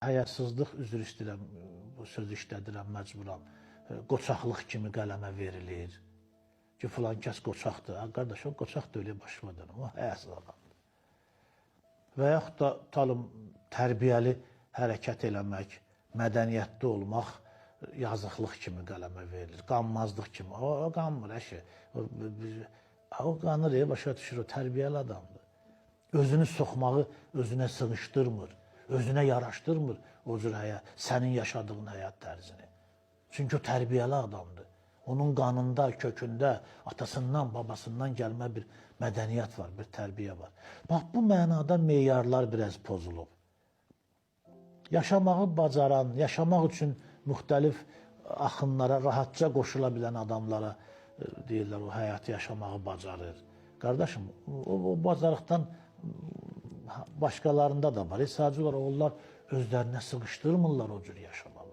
Həyasızlıq, üzr istəyirəm, bu sözü işlədirəm, məcburam. Qoçaqlıq kimi qələmə verilir. Ki filan kəs qoçaqdır. Ha, qardaş, o qoçaq deyil, başıma dönüm. O həyasız adamdır. Və yaxud da tutalım tərbiyəli hərəkət eləmək, mədəniyyətli olmaq yazıqlıq kimi qələmə verilir. Qanmazlıq kimi. O qanmır, əşi. O qanır, başa düşür, o tərbiyəli adamdır. Özünü soxmağı özünə sığışdırmır, özünə yaraşdırmır o cür həyat, sənin yaşadığın həyat tərzini. Çünki o tərbiyəli adamdır. Onun qanında, kökündə, atasından, babasından gəlmə bir mədəniyyət var, bir tərbiyə var. Bax, bu mənada meyarlar biraz pozulub. Yaşamağı bacaran, yaşamaq üçün müxtəlif axınlara rahatca qoşula bilən adamlara deyirlər, o həyatı yaşamağı bacarır. Qardaşım, o bacarıqdan başqalarında da var. Sadəcə olaraq onlar özlərinə sığışdırmırlar o cür yaşamağı.